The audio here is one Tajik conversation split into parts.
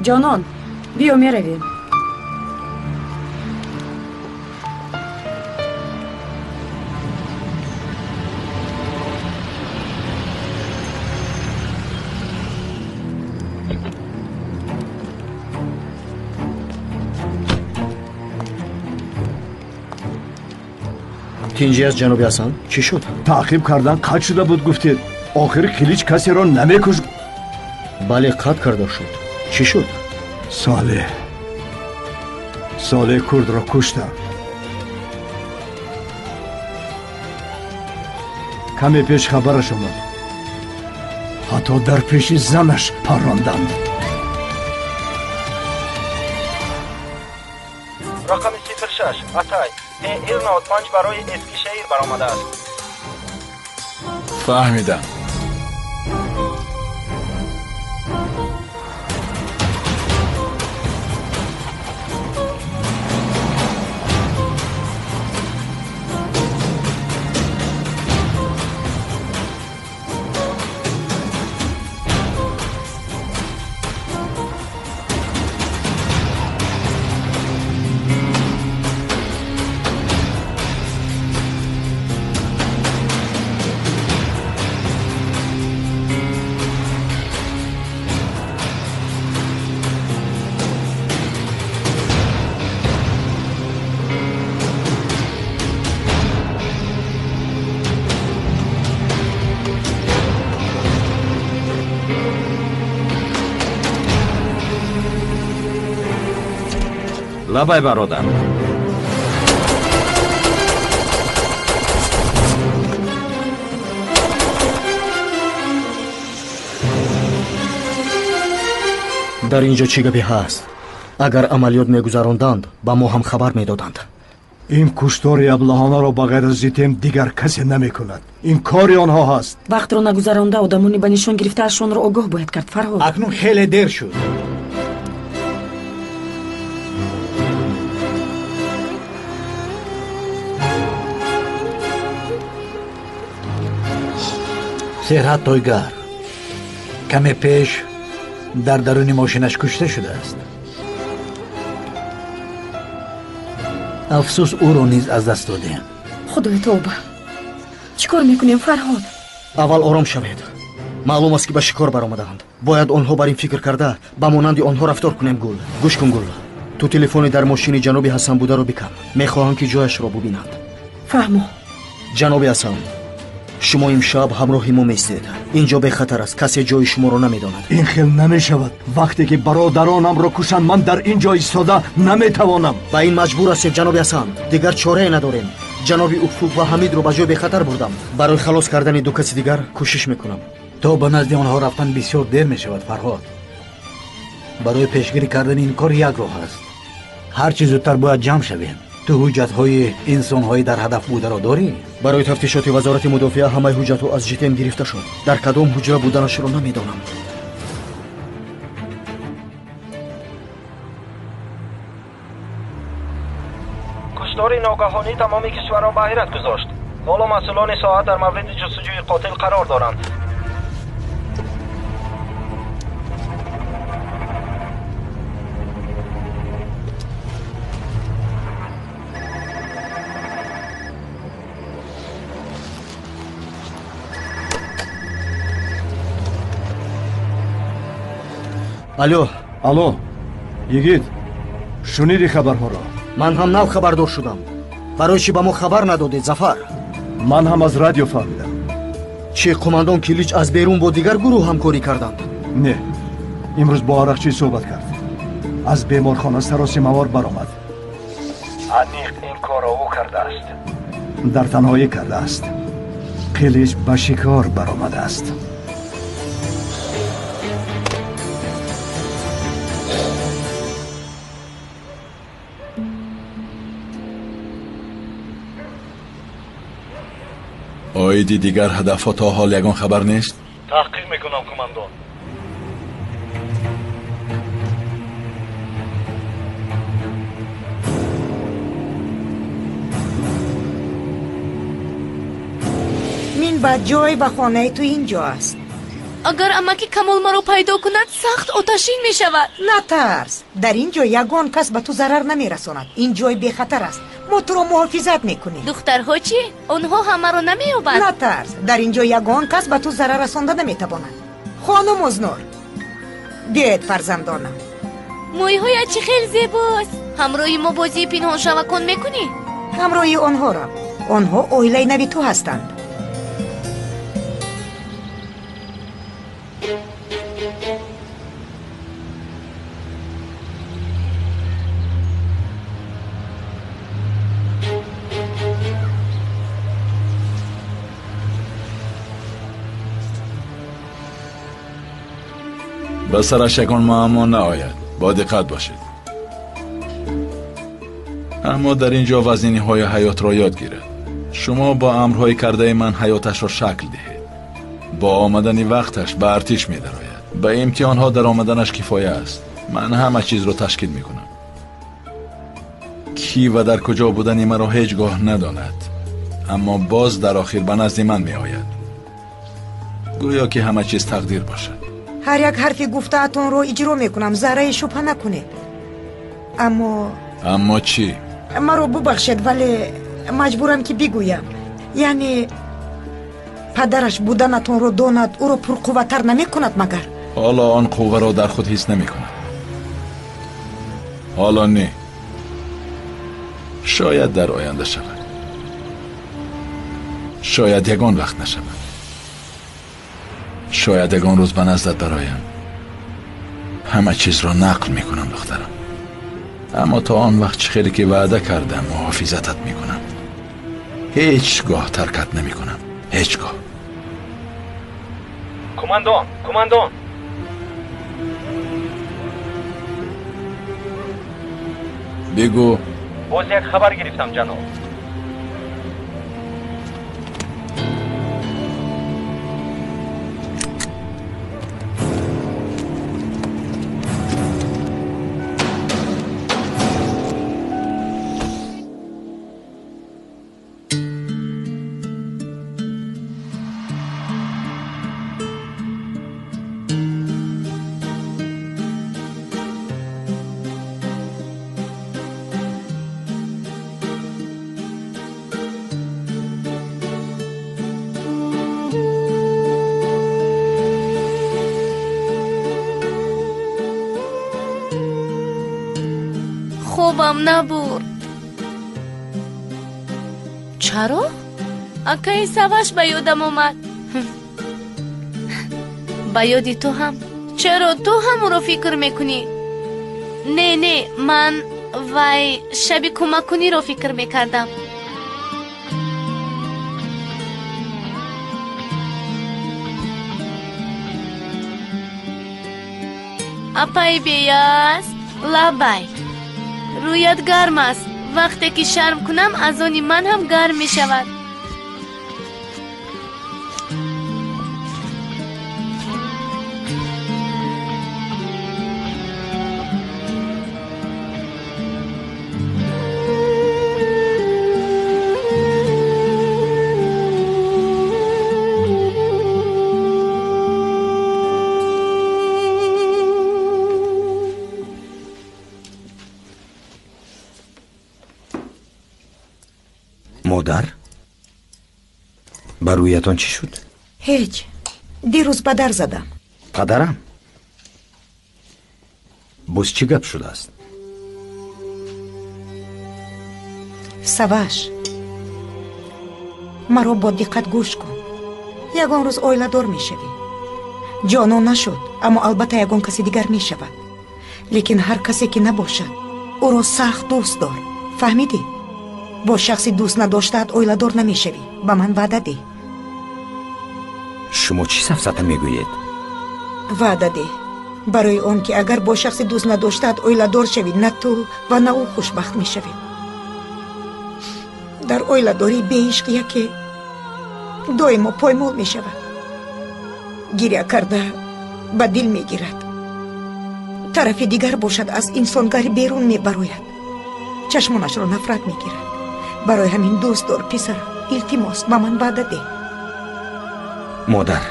Ҷонон, биё меравем. Тинҷӣ аст, ҷаноби Ҳасан? Чӣ шуд? Таъқиб кардан қатъ шуда буд, гуфтед. Охир Қилич касеро намекушт. Бале, қатъ карда шуд. Чӣ шуд? Солеҳ, Солеҳ курдро куштам. Каме пеш хабараш омад. Ҳатто дар пеши занаш парронданд. Рақами 06 Атай ПЛ 95 барои Эскишеҳир баромадааст. Фаҳмидам. Лабай, бародар. Дар ин ҷо чӣ гапе ҳаст? Агар амалиёт мегузаронданд, ба мо ҳам хабар медоданд. Ин куштори аблаҳонаро ба ғайр аз ЖТМ дигар касе намекунад. Ин кори онҳо ҳаст. Вақтро нагузаронда одамони ба нишон гирифтаашонро огоҳ бояд кард, Фарҳод. Акнун хеле дер шуд. Серҳат Тойгар каме пеш дар даруни мошинаш кушта шудааст. Афсӯс, ӯро низ аз даст додем. Худои тавба, чӣ кор мекунем, Фарҳод? Аввал ором шавед. Маълум аст, ки ба шикор баромадаанд. Бояд онҳо бар ин фикр карда, ба монанди онҳо рафтор кунем. Гул, гӯш кун, Гул. Ту телефони дар мошини ҷаноби Ҳасан бударо бикан. Мехоҳам, ки ҷояшро бубинанд. Фаҳмо. Ҷаноби Ҳасан, шумо имшаб ҳамроҳи мо меистед. Ин ҷо бехатар аст, касе ҷои шуморо намедонад. Ин хел намешавад. Вақте ки бародаронамро кушанд, ман дар ин ҷо истода наметавонам. Ба ин маҷбур ҳастем, ҷаноби Ҳасан. Дигар чорае надорем. Ҷаноби Уфуқ ва Ҳамидро ба ҷои бехатар бурдам. Барои халос кардани ду каси дигар кӯшиш мекунам. То ба назди онҳо рафтан бисёр дер мешавад, Фарҳод. Барои пешгирӣ кардани ин кор як роҳ аст. Ҳарчи зудтар бояд ҷамъ шавем. Ту ҳуҷҷатҳои инсонҳои дар ҳадаф бударо дорӣ? Барои тафтишоти вазорати мудофиа ҳамаи ҳуҷҷатҳо аз ЖТМ гирифта шуд. Дар кадом ҳуҷра буданашро намедонам. Куштори ногаҳонӣ тамоми кишварро ба ҳайрат гузошт. Ҳоло масъулони соҳа дар мавриди ҷустуҷӯи қотил қарор доранд. Алло, алло, йигит, шуниди хабарҳоро? Ман ҳам нав хабардор шудам. Барои чӣ ба мо хабар надодед, Зафар? Ман ҳам аз радио фаҳмидам. Чӣ, қумандон Килич аз берун бо дигар гурӯҳ ҳамкорӣ карданд? Не, имрӯз бо арақчӣ суҳбат кард. Аз беморхона саросимавор баромад. Аниқ ин корро ӯ кардааст. Дар танҳоӣ кардааст. Қилич ба шикор баромадааст. Оиди дигар ҳадафҳо то ҳол ягон хабар нест? Таҳқиқ мекунам, командон. Мин баъд ҷой ва хонаи ту ин ҷо аст. Агар амаки Камол маро пайдо кунад, сахт оташин мешавад. Натарс, дар ин ҷо ягон кас ба ту зарар намерасонад. Ин ҷой бехатар аст. Мо туро муҳофизат мекунем. Духтарҳо чӣ? Онҳо ҳамаро намеёбанд. Натарс, дар ин ҷо ягон кас ба ту зарар расонда наметавонад. Хонум Узнур, биёед фарзандонам. Мӯйҳоят чӣ хел зебост. Ҳамроҳи мо бозии пинҳоншавакон мекунӣ? Ҳамроҳи онҳоро. Онҳо оилаи нави ту ҳастанд. Ба сараш ягон муаммо наояд, бо диққат бошед. Аммо дар ин ҷо вазниниҳои ҳаётро ёд гирад. Шумо бо амрҳои кардаи ман ҳаёташро шакл диҳед. Бо омадани вақташ ба артиш медарояд. Ба имтиҳонҳо дар омаданаш кифоя аст. Ман ҳама чизро ташкил мекунам. Кӣ ва дар куҷо будани маро ҳеҷ гоҳ надонад, аммо боз дар охир ба назди ман меояд. Гӯё ки ҳама чиз тақдир бошад. Ҳар як ҳарфи гуфтаатонро иҷро мекунам, зарраи шубҳа накунед. Аммо чӣ? Маро бубахшед, вале маҷбурам ки бигӯям. Яъне падараш буданатонро донад, ӯро пурқувваттар намекунад магар? Ҳоло он қувваро дар худ ҳис намекунад. Ҳоло не. Шояд дар оянда шавад. Шояд ягон вақт нашавад. Шояд ягон рӯз ба наздат бароям. Ҳама чизро нақл мекунам, духтарам. Аммо то он вақт чӣ хеле ки ваъда кардам, муҳофизатат мекунам. Ҳеҷ гоҳ таркат намекунам. Ҳеҷ гоҳ. Командон, командон. Бигӯ. Боз як хабар гирифтам, ҷаноб. Хобам набурд. Чаро? Акаи Саваш ба ёдам омад. Ба ёди ту ҳам. Чаро ту ҳам ӯро фикр мекунӣ? Не, не, ман вай шаби кӯмаккуниро фикр мекардам. Апаи Беяз, лабай. Рӯят гарм аст. Вақте ки шарм кунам, аз они ман ҳам гарм мешавад. Модар, ба рӯятон чӣ шуд? Ҳеҷ. Дирӯз ба дар задам. Падарам? Боз чӣ гап шудааст? Саваш, маро бо диққат гӯш кун. Ягон рӯз оиладор мешавӣ. Ҷонон нашуд, аммо албатта ягон каси дигар мешавад. Лекин ҳар касе ки набошад, ӯро сахт дӯст дор. Фаҳмидӣ? Бо шахси дӯст надоштаат оиладор намешавӣ. Ба ман ваъда деҳ. Шумо чӣ сафсата мегӯед? Ваъда деҳ, барои он ки агар бо шахси дӯст надоштаат оиладор шавӣ, на ту ва на ӯ хушбахт мешавед. Дар оиладории беишқ яке доимо поймол мешавад. Гиря карда ба дил мегирад. Тарафи дигар бошад, аз инсонгари берун мебарояд. Чашмонашро нафрат мегирад. Барои ҳамин дӯст дор, писарам. Илтимос, ба ман ваъда деҳ. Модар,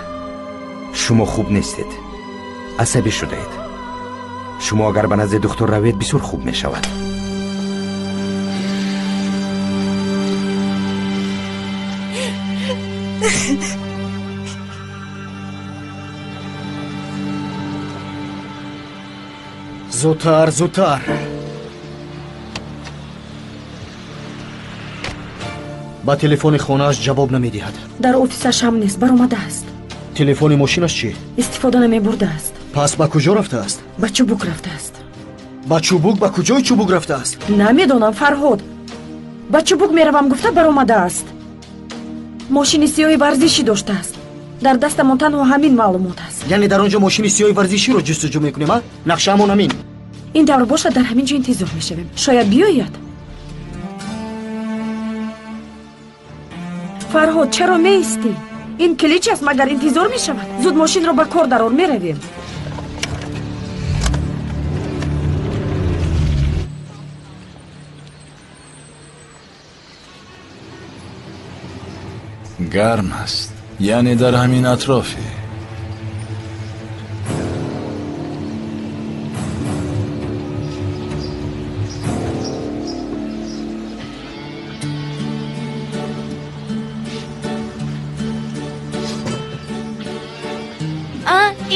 Шумо хуб нестед, асабӣ шудаед. Шумо агар ба назди духтур равед, бисёр хуб мешавад. Зудтар, зудтар. Ба телефони хонааш ҷавоб намедиҳад. Дар офисаш ҳам нест, баромадааст. Телефони мошинаш чӣ? Истифода намебурдааст. Пас ба куҷо рафтааст? Ба Чубук рафтааст. Ба Чубук? Ба куҷои Чубук рафтааст? Намедонам, Фарҳод. Ба Чубук меравам гуфта баромадааст. Мошини сиёҳи варзишӣ доштааст. Дар дастамон танҳо ҳамин маълумот аст. Яъне дар он ҷо мошини сиёҳи варзиширо ҷустуҷӯ мекунем, а? Нақшаамон ҳамин. Ин тавр бошад, дар ҳамин ҷо интизор мешавем. Шояд биёяд. Фарҳод, чаро меистӣ? Ин килич аст, магар интизор мешавад? Зуд мошинро ба кор дарор, меравем. Гарм аст, яъне дар ҳамин атрофе.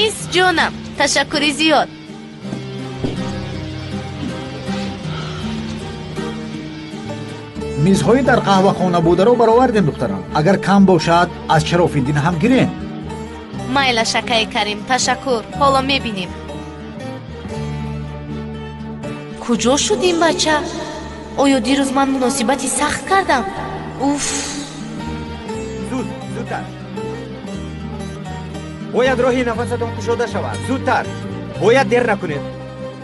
Ис ҷонам, ташаккури зиёд. Мизҳои дар қаҳвахона бударо баровардем, духтарам. Агар кам бошад, аз Шарофиддин ҳам гирем. Майла, шакаи Карим, ташаккур. Ҳоло мебинем. Куҷо шуд ин бача? Оё дирӯз ман муносибати сахт кардам? Уф! Зуд, зудтар. Бояд роҳи нафасатон кушода шавад. Зудтар. Бояд дер накунед.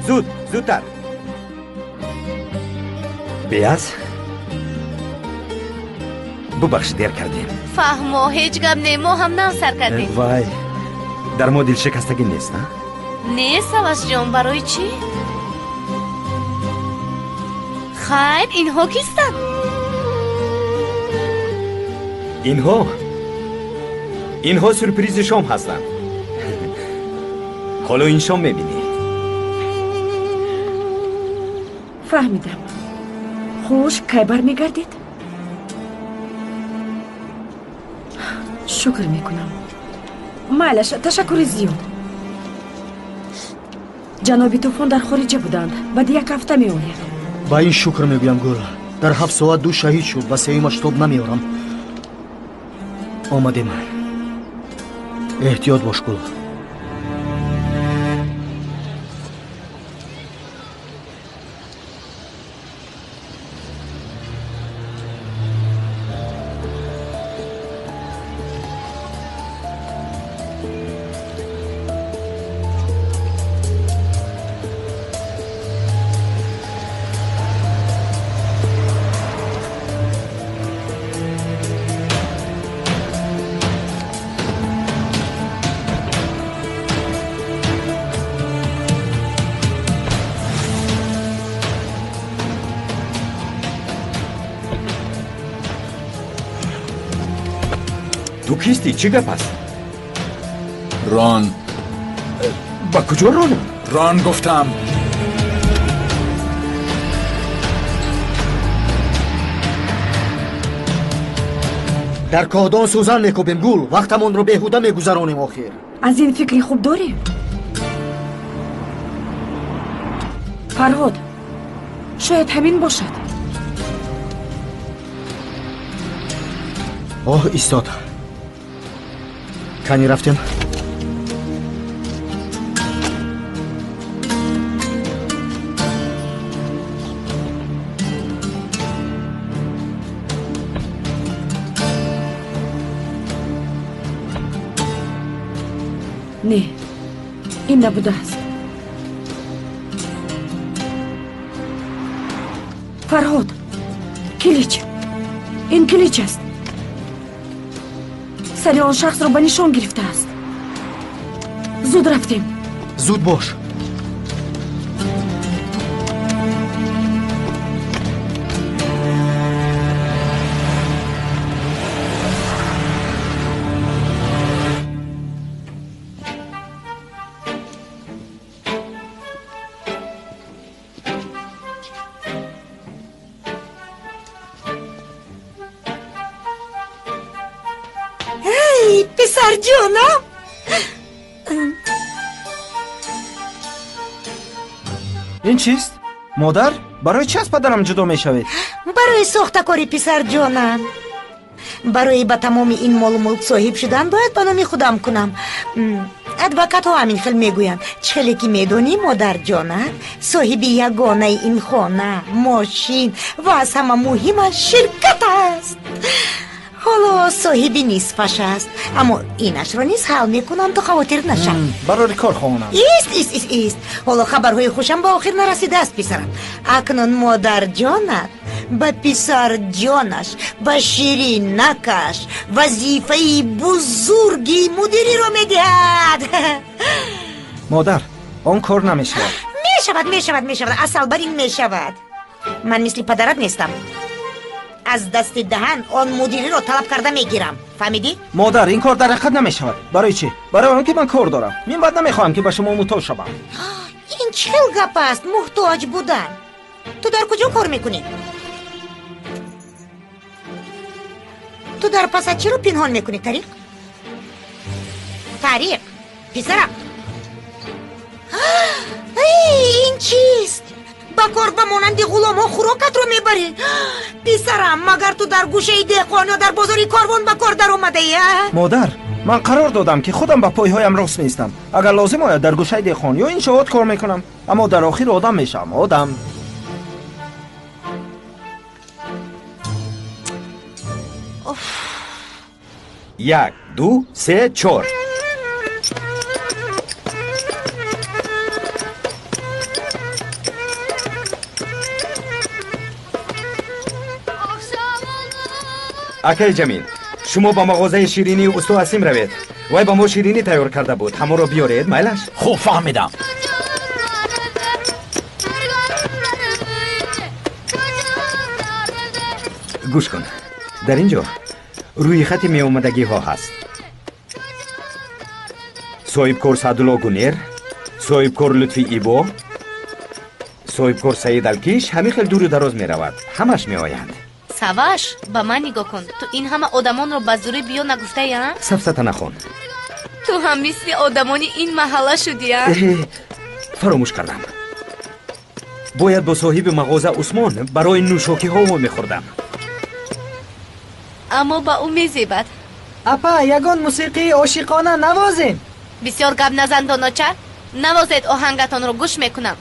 Зуд, зудтар. Беаз, бубахш, дер кардем. Фаҳмо, ҳеҷ гап не, мо ҳам нав сар кардем. Вай, дар мо дилшикастагӣ нест, а? Не, Савасҷон, барои чӣ? Хайр, инҳо кистанд? Инҳо? Инҳо сюрпризи шом ҳастанд. Ҳоло ин шом мебинед. Фаҳмидам. Хуш, кай бармегардед? Шукр мекунам. Майлаш, ташаккури зиёд. Ҷаноби Тӯфон дар хориҷа буданд. Баъди як ҳафта меояд. Ба ин шукр мегӯям, Гул. Дар 7 соат 2 шаҳид шуд ва сеюмаш тоб намеорам. Омадем. Эҳтиёт бош, Гул. Ту кистӣ? Чӣ гап аст? Рон. Ба куҷо ронам? Рон гуфтам. Дар коҳдон сӯзан мекӯбем, Гул. Вақтамонро беҳуда мегузаронем охир. Аз ин фикри хуб дорӣ? Фарҳод, шояд ҳамин бошад. Оҳ, истод. Кани рафтем? Не, ин набудааст. Фарҳод, килич. Ин килич аст. Сари он шахсро ба нишон гирифтааст. Зуд рафтем. Зуд бош. Модарҷонам. Ин чист? Модар, барои чӣ аз падарам ҷудо мешавед? Барои сохтакорӣ, писарҷонам. Барои ба тамоми ин молу мулк соҳиб шудан бояд ба номи худам кунам. Адвокатҳо ҳамин хел мегӯянд. Чӣ хеле ки медонӣ, модарҷонат соҳиби ягонаи ин хона, мошин ва аз ҳама муҳимаш ширкат аст. Ҳоло соҳиби нисфаш аст, аммо инашро низ ҳал мекунам, ту хавотир нашав. Барори кор хонам. Ист, ист, ист, ист. Ҳоло хабарҳои хушам ба охир нарасидааст, писарам. Акнун модарҷонат ба писарҷонаш, ба ширинакаш вазифаи бузурги мудириро медиҳад. Модар, он кор намешавад. Мешавад, мешавад, мешавад. Асал бар ин мешавад. Ман мисли падарат нестам. Аз дасти даҳан он мудириро талаб карда мегирам. Фаҳмидӣ? Модар, ин кор дар ҳақиқат намешавад. Барои чӣ? Барои он ки ман кор дорам. Мин баъд намехоҳам ки ба шумо муҳтоҷ шавам. Ин чӣ хел гап аст, муҳтоҷ будан? Ту дар куҷо кор мекунӣ? Ту дар пасат чиро пинҳон мекунӣ, Тариқ? Тариқ, писарам. Ин чист? Ба кор ба монанди ғуломҳо хӯрокатро мебарӣ? Писарам, магар ту дар гӯшаи деҳқон ё дар бозори корвон ба кор даромадаӣ? Модар, ман қарор додам ки худам ба пойҳоям рост меистам. Агар лозим ояд дар гӯшаи деҳқон ё иншоот кор мекунам, аммо дар охир одам мешавам, одам. 1, 2, 3, 4. Акаи Ҷамил, шумо ба мағозаи ширинии усто Асим равед. Вай ба мо ширинӣ тайёр карда буд. Ҳамонро биёред, майлаш? Хуб, фаҳмидам. Гӯш кун. Дар ин ҷо рӯи хати меомадагиҳо ҳаст. Соҳибкор Саъдулло Гунер, соҳибкор Лутфи Ибо, соҳибкор Саид Алкиш, ҳамин хел дуру дароз меравад. Ҳамаш меоянд. Саваш, ба ман нигоҳ кун. Ту ин ҳама одамонро ба зӯрӣ биё нагуфтаи, а? Сафсата нахон. Ту ҳам мисли одамони ин маҳалла шудӣ, а? Фаромӯш кардам. Бояд бо соҳиби мағоза Усмон барои нӯшокиҳо вомехӯрдам. Аммо ба ӯ мезебад. Апа, ягон мусиқии ошиқона навозем. Бисёр гап назан, доноча. Навозед оҳангатонро, гӯш мекунам.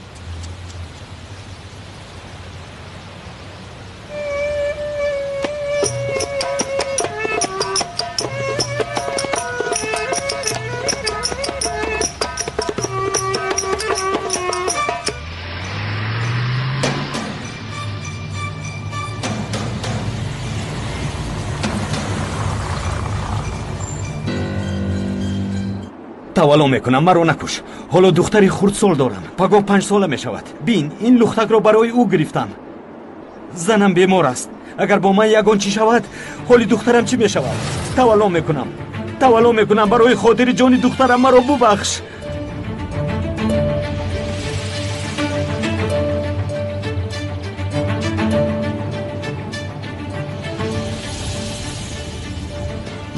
Тавалло мекунам, маро накуш. Ҳоло духтари хурдсол дорам. Пагоҳ 5 сола мешавад. Бин, ин лухтакро барои ӯ гирифтам. Занам бемор аст. Агар бо ман ягон чӣ шавад, ҳоли духтарам чӣ мешавад? Тавалло мекунам. Тавалло мекунам, барои хотири ҷони духтарам маро бубахш.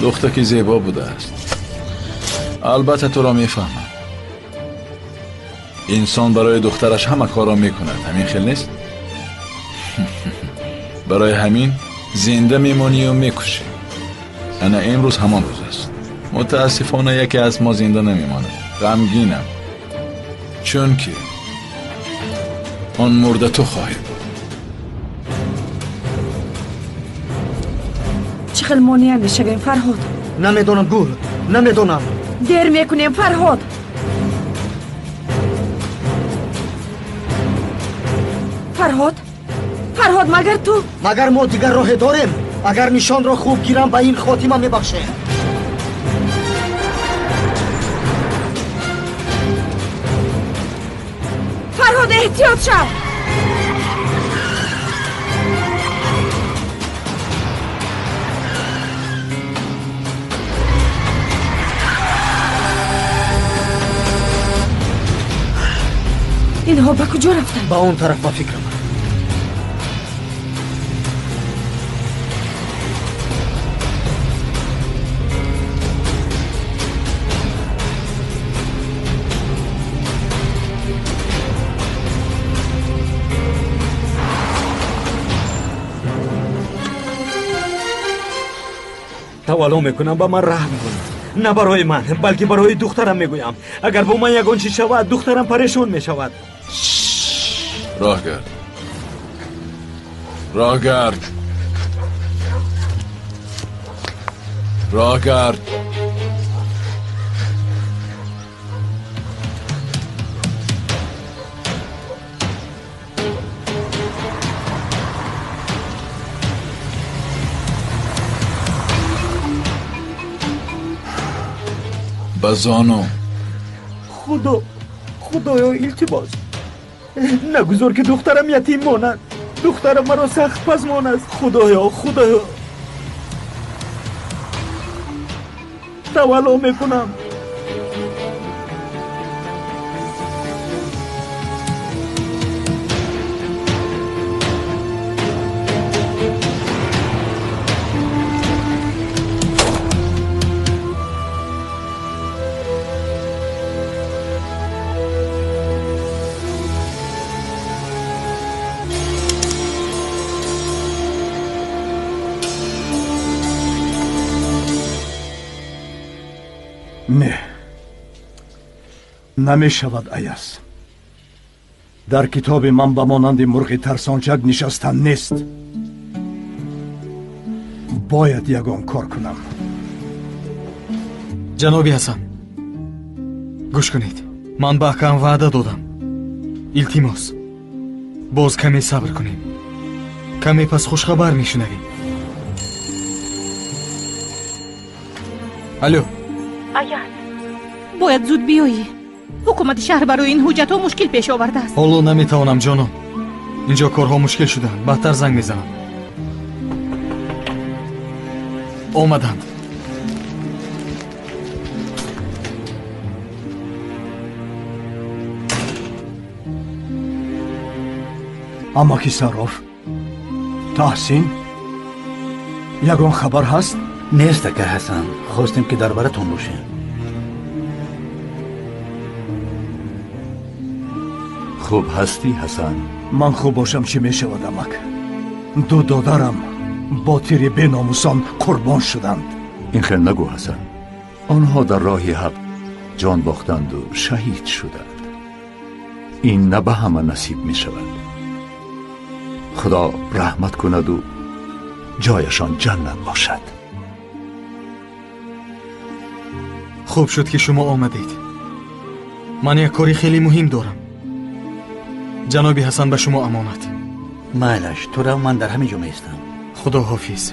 Лухтаки зебо будааст. Албатта туро мефаҳмам. Инсон барои духтараш ҳама корро мекунад, ҳамин хел нест? Барои ҳамин зинда мемонию мекушӣ. Ана имрӯз ҳамон рӯз аст. Мутаассифона яке аз мо зинда намемонад. Ғамгинам, чунки он мурда ту хоҳӣ буд. Чӣ хел монеа мешавем, Фарҳод? Намедонам, Гул, намедонам. Дер мекунем, Фарҳод. Фарҳод, Фарҳод, магар ту? Магар мо дигар роҳе дорем? Агар нишонро хуб гирам, ба ин хотима мебахшем. Фарҳод, эҳтиёт шав! Инҳо ба куҷо рафтанд? Ба он тараф ба фикрам. Тавалло мекунам, ба ман раҳм кун. На барои ман, балки барои духтарам мегӯям. Агар бо ман ягон чиз шавад, духтарам парешон мешавад. Роҳ гард, роҳ гард, роҳ гард. Ба зону. Худо, худоё, илтимос, нагузор ки духтарам ятим монад. Духтарам маро сахт пазмон аст. Худоё, худоё, тавалло мекунам. Не, намешавад, Аяз. Дар китоби ман ба монанди мурғи тарсончак нишастан нест. Бояд ягон кор кунам. Ҷаноби Ҳасан, гӯш кунед. Ман ба акам ваъда додам. Илтимос, боз каме сабр кунем. Каме пас хушхабар мешунавем. Алло. Аяз, бояд зуд биёӣ. Ҳукумати шаҳр барои ин ҳуҷҷатҳо мушкил пеш овардааст. Ҳоло наметавонам, ҷонон. Инҷо корҳо мушкил шудаанд. Баъдтар занг мезанам. Омаданд. Амаки Сарроф, Таҳсин, ягон хабар ҳаст? Нест, ака Ҳасан. Хостем ки дар баратон бошем. Хуб ҳастӣ, Ҳасан? Ман хуб бошам, чӣ мешавад, амак? Ду додарам бо тири беномусон қурбон шуданд. Ин хел нагӯ, Ҳасан. Онҳо дар роҳи ҳақ ҷон бохтанду шаҳид шуданд. Ин на ба ҳама насиб мешавад. Худо раҳмат кунаду ҷояшон ҷаннат бошад. Хуб шуд ки шумо омадед. Ман як кори хеле муҳим дорам. Ҷаноби Ҳасан ба шумо амонат. Майлаш, ту рав, ман дар ҳамин ҷо меистам. Худо ҳофиз.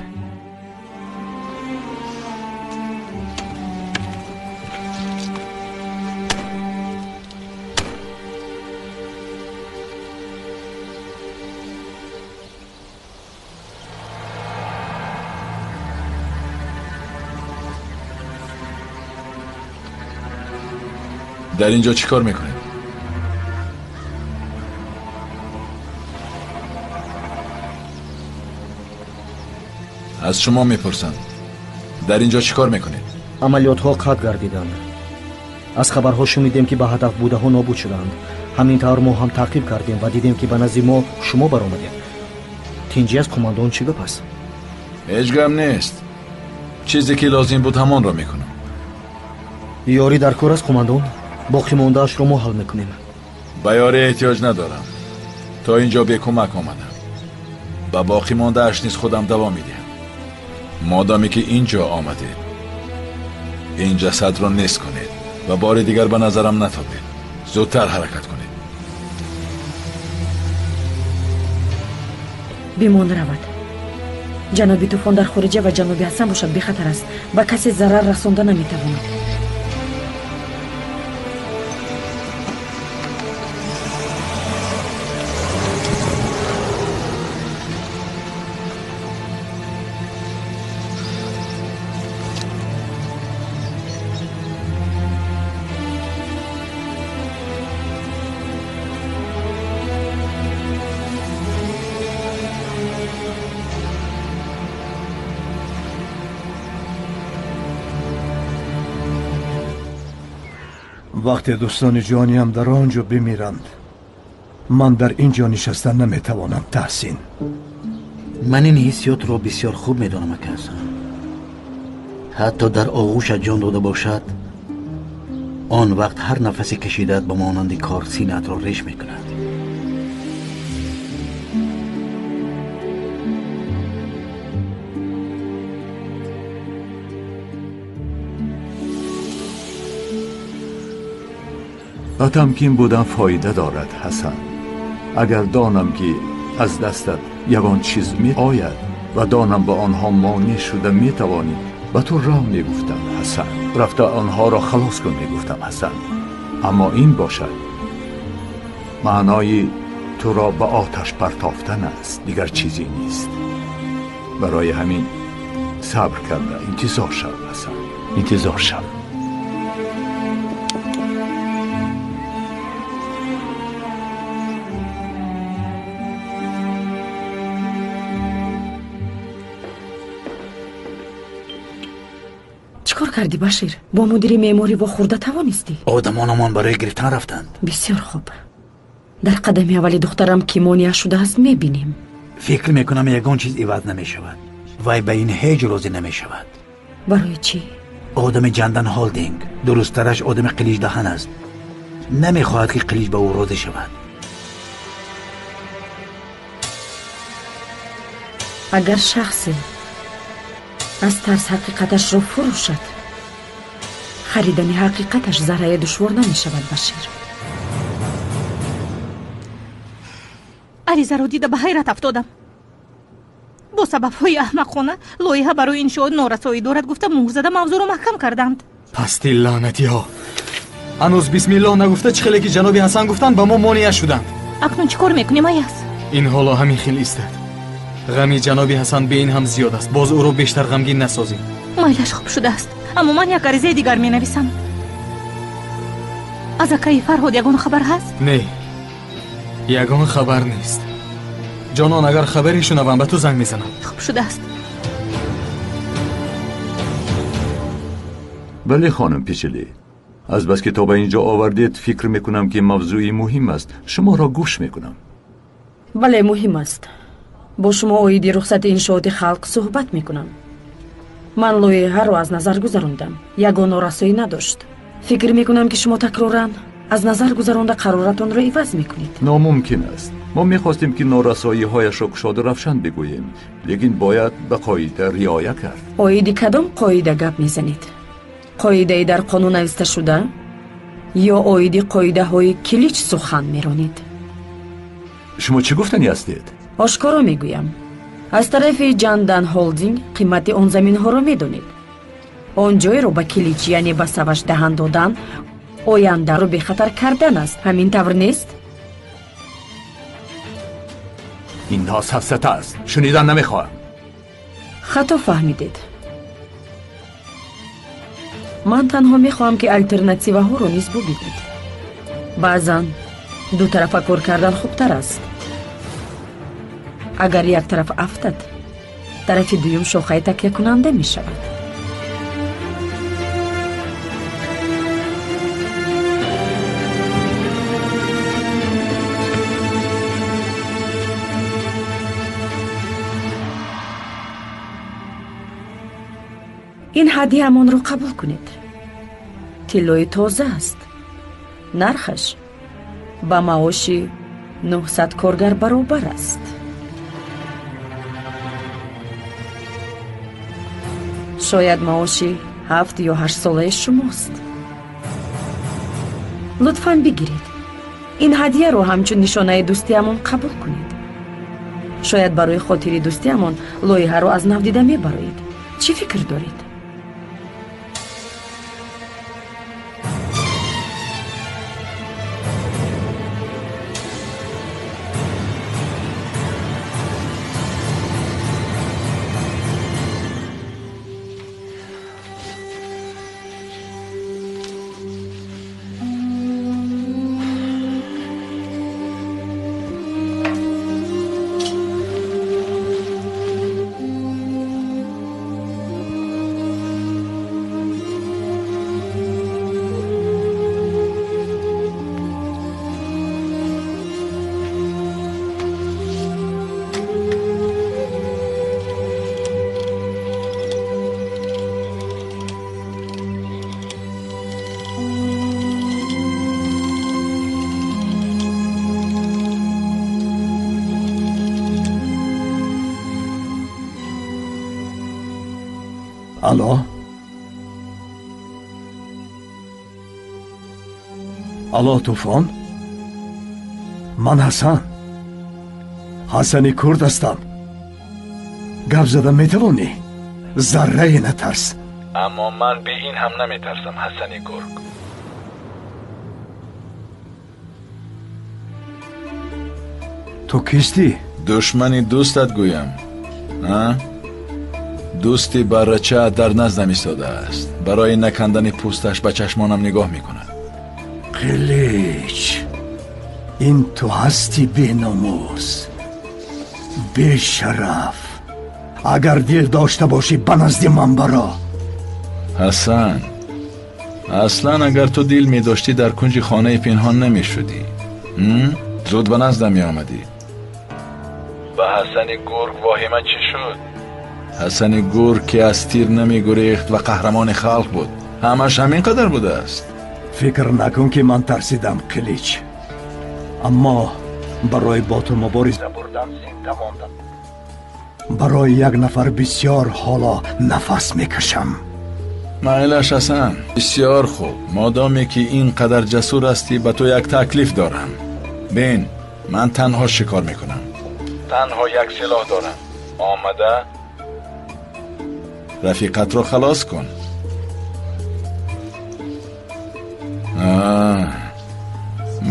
Дар ин ҷо чӣ кор мекунед? Аз шумо мепурсам, дар ин ҷо чӣ кор мекунед? Амалиётҳо қатъ гардиданд. Аз хабарҳо шунидем, ки ба ҳадаф будаҳо нобуд шуданд. Ҳамин тавр мо ҳам таъқиб кардем ва дидем, ки ба назди мо шумо баромадед. Тинҷӣ аз қумандон чӣ гап аст? Ҳеҷ гап нест. Чизе ки лозим буд, ҳамонро мекунам. Ёрӣ дар кор аст, қумандон. Боқӣ мондаашро мо ҳал мекунем. Ба ёрӣ эҳтиёҷ надорам. То ин ҷо бекӯмак омадам. Ба боқӣ мондааш низ худам давом медиҳам. Модоме ки ин ҷо омадед, ин ҷасадро нест кунед ва бори дигар ба назарам натобед. Зудтар ҳаракат кунед. Бимон равад. Ҷаноби Тӯфон дар хориҷа ва ҷаноби Ҳасан бошад бехатар аст. Ба касе зарар расонда наметавонад. Вақте дӯстони ҷониям дар он ҷо бимиранд, ман дар ин ҷо нишаста наметавонам, Таҳсин. Ман ин ҳиссиётро бисёр хуб медонам, ака Ҳасан. Ҳатто дар оғӯшат ҷон дода бошад, он вақт ҳар нафасе кашидаат ба монанди кор синаатро реш мекунад. Ба тамкин будан фоида дорад, Ҳасан. Агар донам ки аз дастат ягон чиз меояд ва донам ба онҳо монеъ шуда метавонӣ, ба ту роҳ мегуфтам, Ҳасан. Рафта онҳоро халос кун мегуфтам, Ҳасан. Аммо ин бошад маънои туро ба оташ партофтан аст, дигар чизе нест. Барои ҳамин сабр карда интизор шав, Ҳасан, интизор шав. Чӣ кор кардӣ, Башир? Бо мудири меъморӣ вохӯрда тавонистӣ? Одамонамон барои гирифтан рафтанд. Бисёр хуб. Дар қадами аввали духтарам ки монеа шудааст мебинем. Фикр мекунам ягон чиз иваз намешавад. Вай ба ин ҳеҷ розӣ намешавад. Барои чӣ? Одами Ҷандан Холдинг, дурусттараш одами қиличдаҳан аст. Намехоҳад ки қилич ба ӯ розӣ шавад. Агар шахсе аз тарс ҳақиқаташро фурӯшад, харидани ҳақиқаташ заррае душвор намешавад, Башир. Аризаро дида ба ҳайрат афтодам. Бо сабабҳои аҳмақона лоиҳа барои иншоот норасоӣ дорад гуфта муҳр зада мавзӯъро маҳкам карданд. Пасти лаънатиҳо! Ҳанӯз бисмиллоҳ нагуфта чӣ хеле ки ҷаноби Ҳасан гуфтанд ба мо монеа шуданд. Акнун чӣ кор мекунем, Аяз? Ин ҳоло ҳамин хел истад. Ғами ҷаноби Ҳасан бе ин ҳам зиёд аст. Боз ӯро бештар ғамгин насозем. Майлаш хуб шудааст, аммо ман як аризаи дигар менависам. Аз акаи Фарҳод ягон хабар ҳаст? Не, ягон хабар нест. Ҷонон, агар хабаре шунавам ба ту занг мезанам. Хуб шудааст. Бале, хонум Пичили, азбаски то ба ин ҷо овардед, фикр мекунам ки мавзӯи муҳим аст. Шуморо гӯш мекунам. Бале, муҳим аст. Бо шумо оиди рухсати иншооти халқ суҳбат мекунам. Ман лоиҳаро аз назар гузарондам. Ягон норасоӣ надошт. Фикр мекунам ки шумо такроран аз назар гузаронда қароратонро иваз мекунед. Номумкин аст. Мо мехостем ки норасоиҳояшро кушоду равшан бигӯем, лекин бояд ба қоида риоя кард. Оиди кадом қоида гап мезанед? Қоидаи дар қонун нависта шуда ё оиди қоидаҳои килич сухан меронед? Шумо чӣ гуфтанӣ ҳастед? Ошкоро мегӯям. Аз тарафи Ҷандан Холдинг қимати он заминҳоро медонед. Он ҷойро ба килич, яъне ба саваш даҳан додан, ояндаро бехатар кардан аст. Ҳамин тавр нест? Инҳо сафсата аст. Шунидан намехоҳам. Хато фаҳмидед. Ман танҳо мехоҳам ки алтернативаҳоро низ бубинед. Баъзан дутарафа кор кардан хубтар аст. Агар як тараф афтад, тарафи дуюм шохаи такякунанда мешавад. Ин ҳадияамонро қабул кунед. Тиллои тоза аст. Нархаш ба маоши 900 коргар баробар аст. Шояд маоши 7 ё 8 солаи шумост. Лутфан бигиред. Ин ҳадияро ҳамчун нишонаи дӯстиамон қабул кунед. Шояд барои хотири дӯстиамон лоиҳаро аз нав дида мебароед. Чӣ фикр доред? Алло, алло, Тӯфон, ман Ҳасан, Ҳасани курд ҳастам. Гап зада метавонӣ? Заррае натарс. Аммо ман бе ин ҳам наметарсам, Ҳасани гург. Ту кистӣ? Душмани дӯстат гӯям. А? Дӯсти баррача дар наздам истодааст. Барои накандани пӯсташ ба чашмонам нигоҳ мекунад. Қилич, ин ту ҳастӣ беномус, бешараф. Агар дил дошта бошӣ, ба назди ман баро. Ҳасан, аслан агар ту дил медоштӣ, дар кунҷи хонаи пинҳон намешудӣ. Зуд ба наздам меомадӣ. Ба Ҳасани гург воҳима чӣ шуд? Ҳасани гург ки аз тир намегурехт ва қаҳрамони халқ буд, ҳамаш ҳамин қадар будааст. Фикр накун ки ман тарсидам, Қилич. Аммо барои бо ту мубориза бурдан зинда мондам. Барои як нафар бисёр ҳоло нафас мекашам. Майлаш, Ҳасан, бисёр хуб. Модоме ки ин қадар ҷасур ҳастӣ, ба ту як таклиф дорам. Бин, ман танҳо шикор мекунам. Танҳо як силоҳ дорам. Омада рафиқатро халос кун.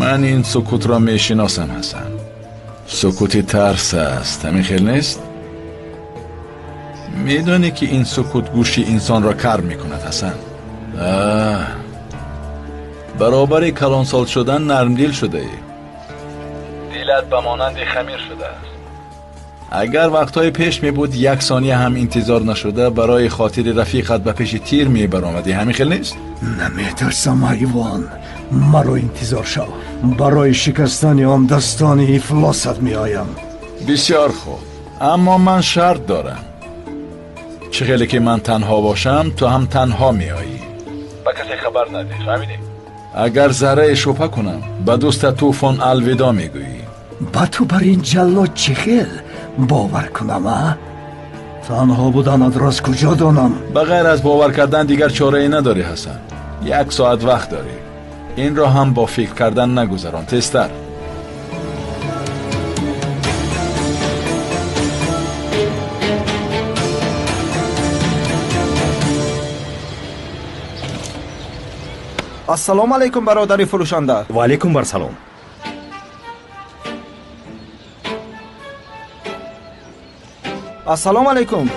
Ман ин сукутро мешиносам, Ҳасан. Сукути тарс аст, ҳамин хел нест? Медонӣ ки ин сукут гӯши инсонро кар мекунад, Ҳасан. Баробари калонсол шудан нармдил шудаӣ. Дилат ба монанди хамир шудааст. Агар вақтҳои пеш мебуд, як сония ҳам интизор нашуда барои хотири рафиқат ба пеши тир мебаромадӣ, ҳамин хел нест? Наметарсам, ҳайвон. Маро интизор шав. Барои шикастани он дастони ифлосат меоям. Бисёр хуб, аммо ман шарт дорам. Чӣ хеле ки ман танҳо бошам, ту ҳам танҳо меоӣ. Ба касе хабар надеҳ, фаҳмидӣ? Агар заррае шубҳа кунам, ба дӯста Тӯфон алвидо мегӯӣ. Ба ту бар ин ҷаллод чӣ хел бовар кунам, а? Танҳо буданатро аз куҷо донам? Ба ғайр аз бовар кардан дигар чорае надорӣ, Ҳасан. Як соат вақт дорӣ. Инро ҳам бо фикр кардан нагузарон, тезтар. Ассалому алайкум, бародари фурӯшанда. Ва алайкум барсалом. Ассалому алайкум.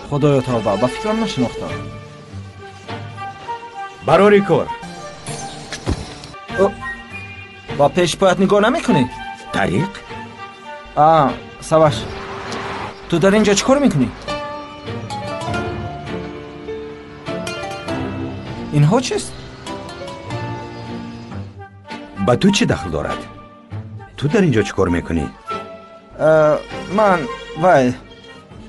Худоё тавба, ба фикрам нашинохтам. Барори кор. Ба пеш поят нигоҳ намекунӣ? Тариқ? Саваш, ту дар ин ҷо чӣ кор мекунӣ? Инҳо чист? Ба ту чӣ дахл дорад? Ту дар ин ҷо чӣ кор мекунӣ? Ман вай,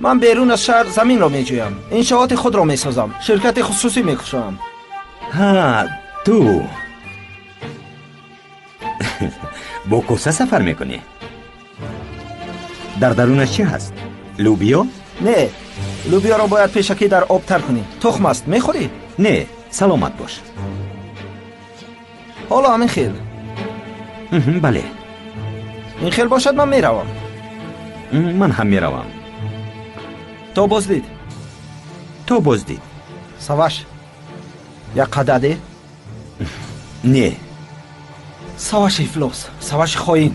ман берун аз шаҳр заминро меҷӯям, иншооти худро месозам, ширкати хусусӣ мекушоям. Ҳа, ту бо коса сафар мекунӣ? Дар дарунаш чӣ ҳаст? Лӯбиё? Не, лӯбиёро бояд пешакӣ дар об тар кунӣ. Тухм аст, мехӯрӣ? Не, саломат бош. Ҳоло ҳамин хел. Бале. Ин хел бошад, ман меравам. Ман ҳам меравам. То боздид. То боздид. Саваш, як қададе? Не. Саваши ифлос, саваши хоин.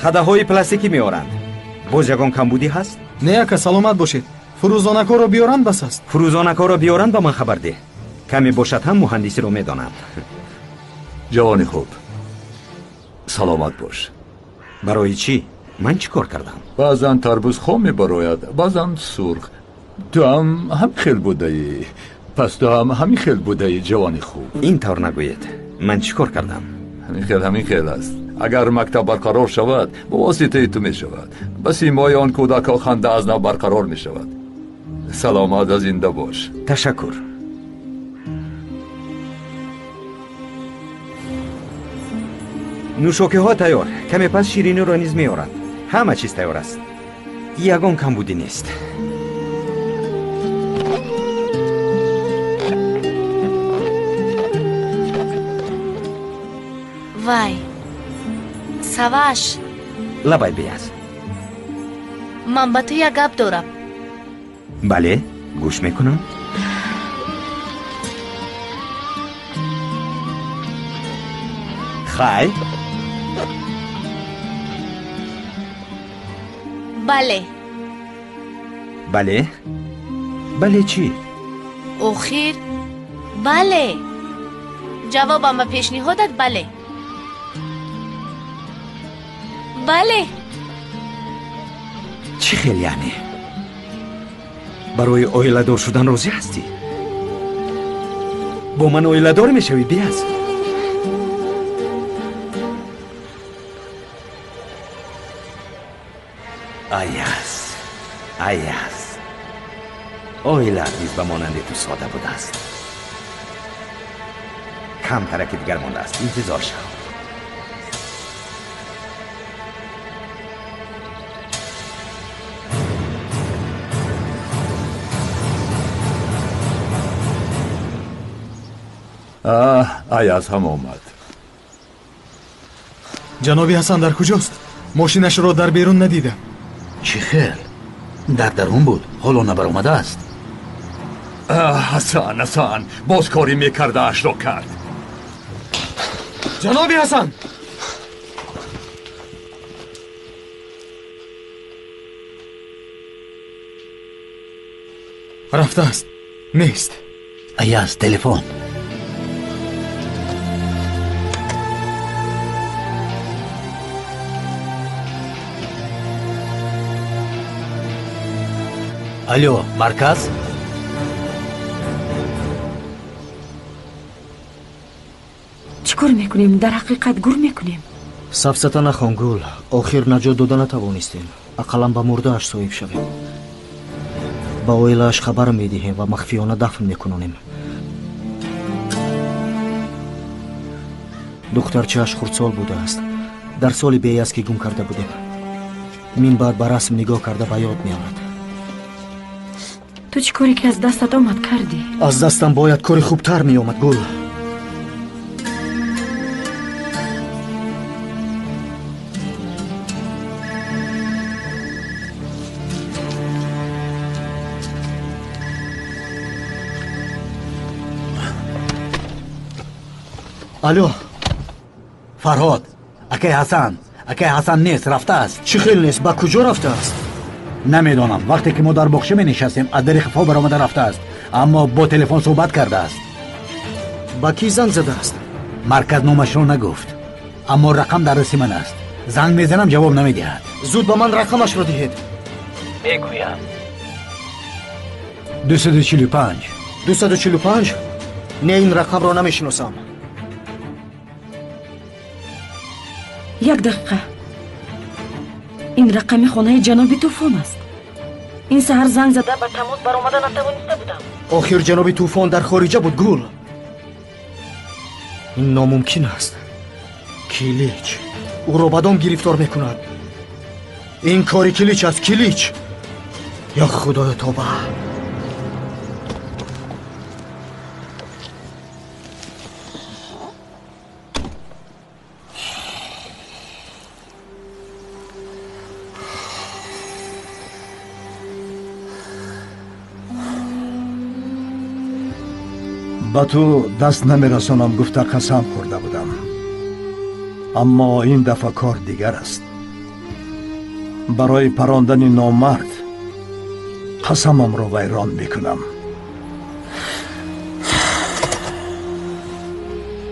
Қадаҳои пластикӣ меоранд. Боз ягон камбудӣ ҳаст? Не, ака, саломат бошед. Фурӯзонакҳоро биёранд бас аст. Фурӯзонакҳоро биёранд, ба ман хабар деҳ. Каме бошад ҳам муҳандисиро медонам. Ҷавони хуб, саломат бош. Барои чӣ? Ман чӣ кор кардам? Баъзан тарбуз хом мебарояд, баъзан сурх. Ту ҳам ҳамин хел будаӣ. Пас ту ҳам ҳамин хел будаӣ, ҷавони хуб. Ин тавр нагӯед. Ман чӣ кор кардам? Ҳамин хел аст. Агар мактаб барқарор шавад, ба воситаи ту мешавад. Ба симои он кӯдакҳо ханда аз нав барқарор мешавад. Саломат ва зинда бош. Ташаккур. Нӯшокиҳо тайёр. Каме пас шириниро низ меоранд. Ҳама чиз тайёр аст. Ягон камбудӣ нест. Вай, Саваш. Лабай, Беяз. Ман ба ту як гап дорам. Бале, гӯш мекунам. Хай. Бале. Бале? Бале чӣ? Охир, бале. Ҷавобам ба пешниҳодат бале. Бале. Чӣ хел яъне? Барои оиладор шудан розӣ ҳастӣ? Бо ман оиладор мешавӣ, Беяз? Аяз, Аяз, оилаат низ ба монанди ту сода будааст. Камтараки дигар мондааст, интизор шав. Аяз ҳам омад. Ҷаноби Ҳасан дар куҷост? Мошинашро дар берун надидам. Чӣ хел? Дар дарун буд, ҳоло набаромадааст. Ҳасан, Ҳасан, боз кори мекардаашро кард. Ҷаноби Ҳасан! Рафтааст, нест. Аяз, телефон. Алло, марказ? Чӣ кор мекунем? Дар ҳақиқат гур мекунем? Сафсата нахон, Гул. Охир наҷот дода натавонистем. Ақаллан ба мурдааш соҳиб шавем. Ба оилааш хабар медиҳем ва махфиёна дафн мекунонем. Духтарчааш хурдсол будааст. Дар соли Беяз ки гум карда будем. Мин баъд ба расм нигоҳ карда ба ёд меорад. Ту чӣ коре ки аз дастат омад кардӣ? Аз дастам бояд кори хубтар меомад, Гул. Алло. Фарҳод, акай Ҳасан, акай Ҳасан нест, рафтааст. Чӣ хел нест? Ба куҷо рафтааст? Намедонам. Вақте ки мо дар боғча менишастем, аз дари қафо баромада рафтааст, аммо бо телефон суҳбат кардааст. Ба кӣ занг задааст? Марказ номашро нагуфт, аммо рақам дар дасти ман аст. Занг мезанам, ҷавоб намедиҳад. Зуд ба ман рақамашро диҳед. Мегӯям. 245. 245? Не, ин рақамро намешиносам. Як дақиқа. Ин рақами хонаи ҷаноби Тӯфон аст. Ин саҳар занг зада ба тамос баромада натавониста будам. Охир ҷаноби Тӯфон дар хориҷа буд, Гул. Ин номумкин аст. Килич ӯро ба дом гирифтор мекунад. Ин кори Килич аст, Килич. Ё Худоё, тоба. Ба ту даст намерасонам гуфта қасам хӯрда будам, аммо ин дафъа кор дигар аст. Барои парондани номард қасамамро вайрон мекунам.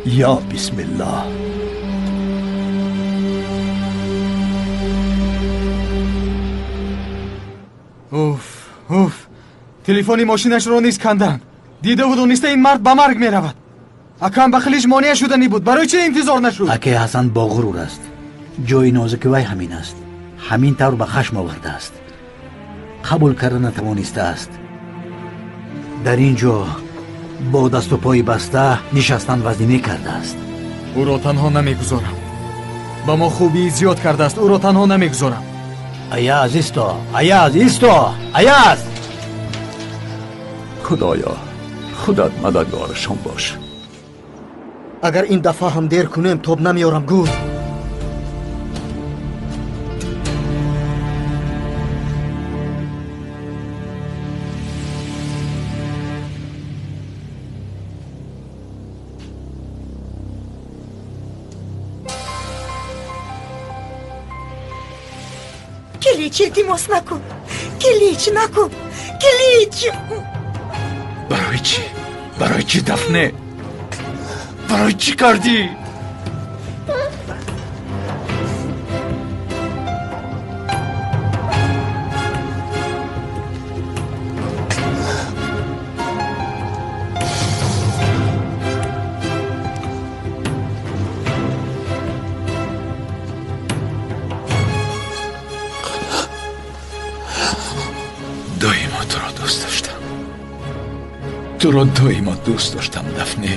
Ё бисмиллоҳ. Уф, уф, телефони мошинашро низ канданд. Дидаву дониста ин мард ба марг меравад. Акам ба хилиш монеа шуданӣ буд. Барои чӣ интизор нашуд? Акай Ҳасан бо ғурур аст. Ҷои нозуки вай ҳамин аст. Ҳамин тавр ба хашм овардааст. Қабул карда натавонистааст. Дар ин ҷо бо дасту пои баста нишастан вазнинӣ кардааст. Ӯро танҳо намегузорам. Ба мо хубии зиёд кардааст, ӯро танҳо намегузорам. Аяз, исто! Аяз, исто! Аяз! Худоё, худат мададгорашон бош. Агар ин дафъа ҳам дер кунем, тоб намеорам, Гул. Килич, илтимос накун. Килич, накун. Килич! Барои чӣ? Барои чӣ, Дафне? Барои чӣ кардӣ? Доимо туро дӯст доштам. Туро доимо дӯст доштам, Дафне.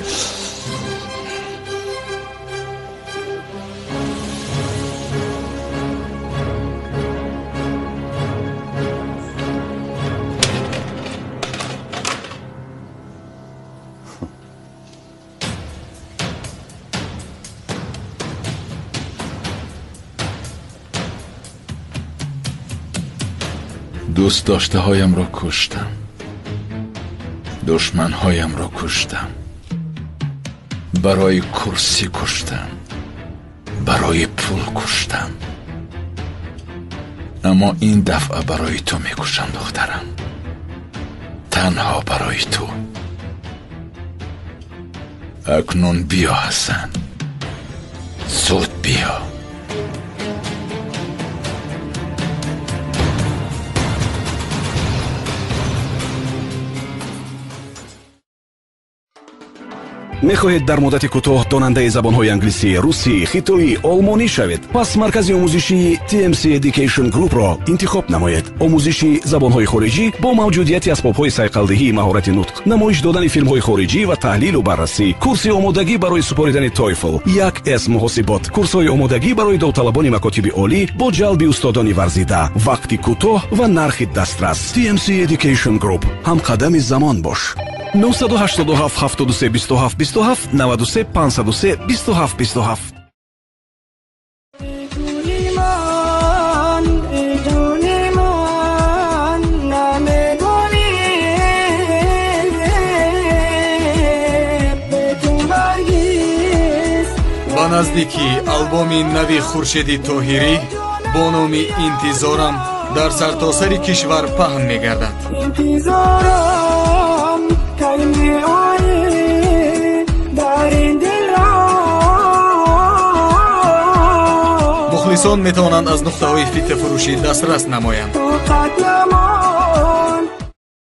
دوست داشته هایم را کشتم، دشمن هایم را کشتم، برای کرسی کشتم، برای پول کشتم، اما این دفعه برای تو میکشم دخترم، تنها برای تو. اکنون بیا حسن، زود بیا. Мехоҳед дар муддати кӯтоҳ донандаи забонҳои англисӣ, русӣ, хитоӣ, олмонӣ шавед? Пас маркази омӯзишии TMC Education Group-ро интихоб намоед. Омӯзиши забонҳои хориҷӣ бо мавҷудияти асбобҳои сайқалдиҳии маҳорати нутқ, намоиш додани филмҳои хориҷӣ ва таҳлилу баррасӣ, курси омодагӣ барои супоридани TOEFL, 1С муҳосибот, курсҳои омодагӣ барои довталабони макотиби олӣ бо ҷалби устодони варзида, вақти кӯтоҳ ва нархи дастрас. TMC Education Group. Ҳамқадами замон бош. 987 73 27 27 93 503 27 27. Ба наздикӣ албоми нави Хуршеди Тоҳирӣ бо номи Интизорам дар сартосари кишвар паҳн мегардад. Мухлисон метавонанд аз нуқтаҳои фитафурӯшӣ дастрас намоянд.